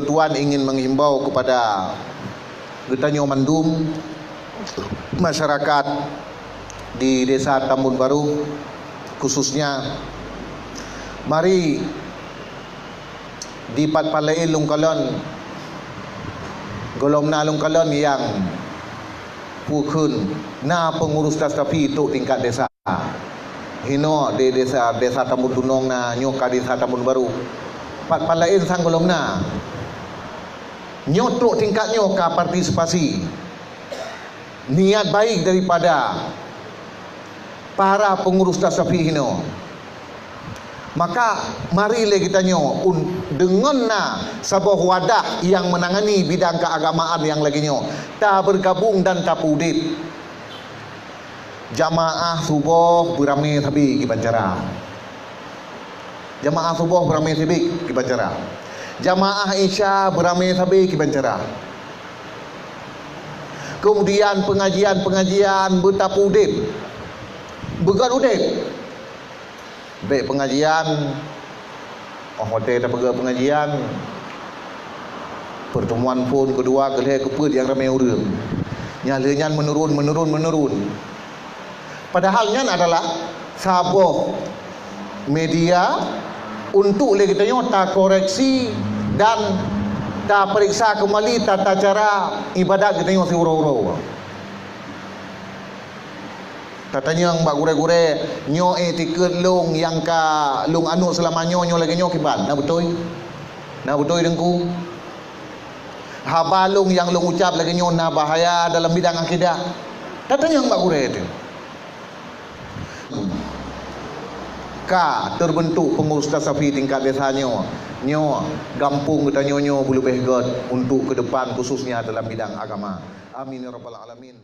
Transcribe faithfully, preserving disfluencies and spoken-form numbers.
Tuan ingin menghimbau kepada geutanyoe mandum masyarakat di Desa Tambun Baru, khususnya, mari di pat-pat laén lôn kalon, gohlom na lôn kalon nyang peue kheun na pengurus Dasa Sapi trok tingkat desa. Hinoe di desa, Desa Tambun Tunong na, nyoe ka Desa Tambun Baru. Pat-pat laén sang gohlom na. Nyoe trok tingkat nyoe ka partisipasi. Niat baik daripada para pengurus Dasa Sapi hinoe. Maka, mari lé geutanyoe un-, deungon na saboh wadah nyang meunangani bidang keagamaan nyang lagée nyoe, tabeurgabong dan tapeudeb. Jamaah suboh beuramé sabe kiban cara. Jamaah suboh beuramé sabe kiban cara. Jamaah isya beuramé sabe kiban cara. Keumudian pengajian-pengajian beutapeudeb, beugét udeb. Bék pengajian, óh watée tapeugét pengajian, pertemuan phon keudua, keulhée, keupeuet nyang ramé ureuëng. Nyang lheueh nyan meunurun, meunurun, meunurun. Padahal nyan adalah saboh media untuk lé geutanyoe takoreksi dan tapeuriksa keumbali tata cara ibadat geutanyoe siuroe-uroe. Tatanyong bak gurée-gurée, nyoe iktikeuet lôn nyang ka lôn anut seulama nyoe, nyoe lagée nyoe kiban? Na beutôi? Na beutôi, Teungku? Haba lôn nyang lôn ucab lagée nyoe na bahaya dalam bidang akidah? Tatanyong bak gurée teuh. Ka teubeuntuk pengurus Dasa Sapi tingkat desa nyoe, nyoe gampông geutanyoe nyoe beuleubeh gét untuk keudepan, khususnya dalam bidang agama. Amin ya rabbal alamin.